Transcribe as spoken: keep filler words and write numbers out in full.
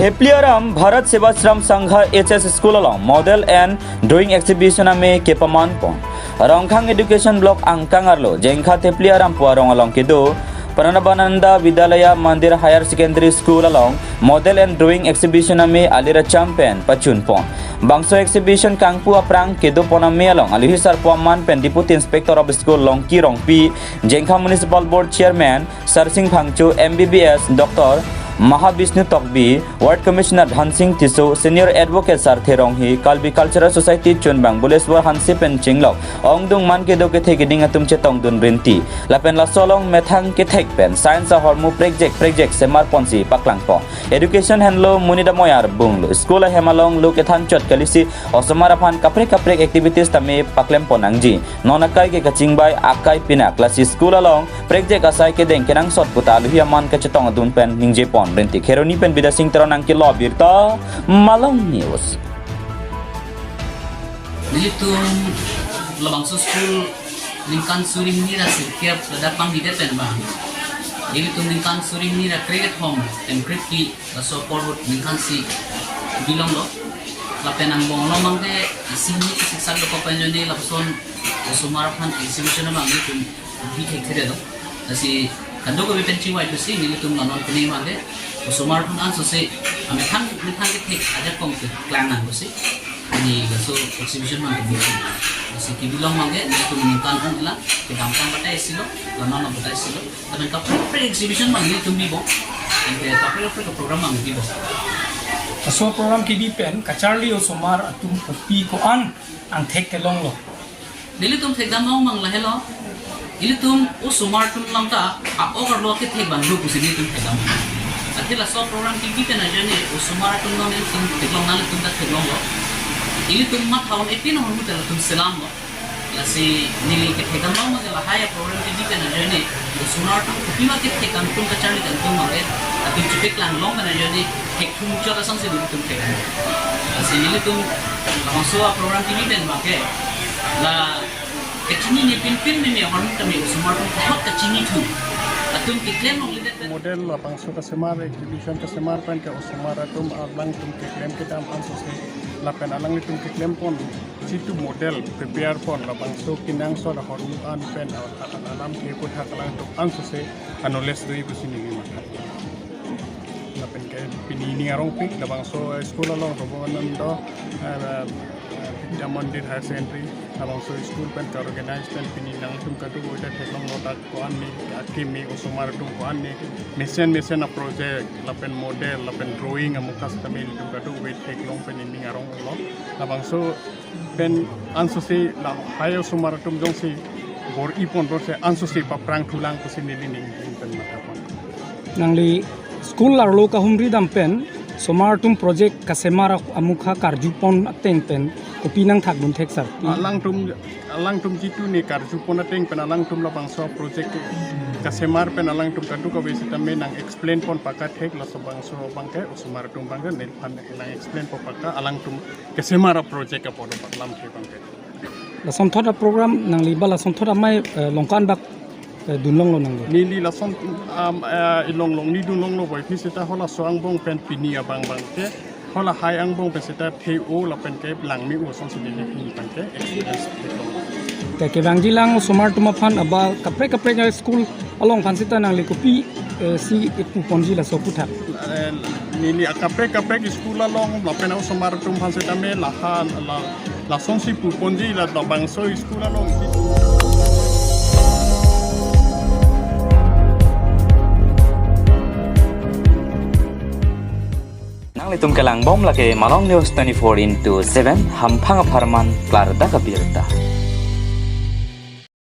Thepliaram Bharat Sevashram Sangha H S School along Model and Drawing Exhibition amei kepaman pon. Rongkhang Education Block angkang arlo Jengkha Thepliaram pu arong along kedo Pranabananda Vidyalaya Mandir Higher Secondary School along Model and Drawing Exhibition amei alir acham pen pachun pon. Bangso exhibition kangpu aphrang kedo pon amei along aluhi sarpo aman pen Deputy Inspector of School Longki Rongpi, Jengkha Municipal Board Chairman Sarsing Phangcho, M B B S Doctor Mahabishnu Tokbi, Ward Commissioner Dhansing Tisso, Senior Advocate Sarthe Ronghi, Karbi Cultural Society chunbang Buleswar Hanse pen chinglok ongdung man kedo kethe keding atum chetongdun rinti. Lapen laso along methang kethek pen science ahormu prekjak prekjak semar ponsi paklang pon. Education henlo monit amoyar bunglo. School ahem along lo kethan chot kalisi osomar aphan kaprek kaprek activities tame paklem pon nangji. Non akai ke kachingbai akai pinak, lasi school along prekjak asai kedeng kenangsot puta aluhi aman kachetongdun pen ningje pon rinti. Kheroni pen Bidya Sing Teron nangkelo abirta, Malong News. Nelitum labangso school ningkan suri hini ra sirkep ladak pangdi det pen bang. Nelitum ningkan suri hini ra krekethom pen krepli laso apor ahut ningkan isi bilonglo. Lapen angbong along abangke isi hini siksak dokok pen ajoine lapuson osomar aphan exhibition abang nelitum bi thekthedetlo. Lasi kadokave pen chingvai thusi nelitum la non pini abangke osomar atum ansose amethang methang kethek ajakong keklang nang pusi pini laso exhibition abang kebi. Lasi kebi along abangke nelitum ningkan un ila kedamtang batai isi lo, la non batai isi lo. Lapen kaprek kaprek exhibition abang nelitum bibom. Lapen kaprek kaprek program abang bibom. Laso program kebi pen kacharli osomar atum kopi ko-an angthek kelonglo. Nelitum thekdam abang lahelo. Ilitum osomar atum along ta a-ok arlo kethek abang do pusi nelitum thekdam. Athe laso program kebi pen ajoine osomar atum along nelitum theklong nanglitum ta theklonglo. Ilitum matha un-e pin ahormu ta latum selamlo. Lasi neli kethekdam abang lahai a-program kebi pen ajoine osomar atum kopima kethek kangtung kacharli kangtung abangke latum chepaklang long pen ajoine thekthum chot asonsi nelitum thekdam. Lasi nelitum labangso a-program kebi pen abangke la kachinine pinpin meme ahormu tame osomar atum thot kachinithu atum keklem longledet pen. Model labangso kasemar, exhibition kasemar pen ke osomar atum alangtum keklem kedam ansose lapen alanglitum keklem pon jitu model prepare pon labangso kenangsot ahormu an pen alam ke aputhak alangtum ansose a-knowledge do-i pusi neli matha. Lapen ke pini ning arongpik labangso school along Prabhupada, eh, Vidya Mandir Higher Secondary labangso school pen ka-organize pen pini nangtum kadokave ta theklonglo, dak ko-an ne akimi osomar atum ko-an ne mesen mesen a-project lapen model lapen drawing amukha setame nelitum kadokave theklong pen ning aronglo. Labangso pen ansose lahai osomar atum jongsi bor-i pon bor se ansose paphrang thulang pusi neli ning pen matha pon. Nangli school arlo kahumri dam pen osomar atum project kasemar amukha karju pon ateng pen kopi nangthakdun thek sir? Alangtum, alangtum jitu ne karju pon ateng pen alangtum labangso project kasemar pen alangtum kadokave setame nang explain pon paka thek, laso bangso abangke osomar atum abangke neliphan nang explain pon paka alangtum kesemar a-project apor lamthe abangke. Lasonthot a-program nangli ba lasonthot amei, eh, Longkan bak, eh, dunlonglo nangli? Neli lason, um, eh, ilonglong ni dunlonglo boy phi seta halaso angbong pen pini abang abangke halahai angbong pen seta the-o lapen ke langme-o asonsi neli pini abangke experience theklong. Te kevangji lang osomar atum aphan aba kaprek kaprek a-school along aphan seta nangli kopi, eh, si ipu ponji laso aputhak? Eh, neli akaprek kaprek school along lapen osomar atum aphan setame laha la, lasonsi pu ponji la labangso school along. Nanglitum kelangbom lake Malong News twenty-four into seven, hamphang apharman klardak abirta.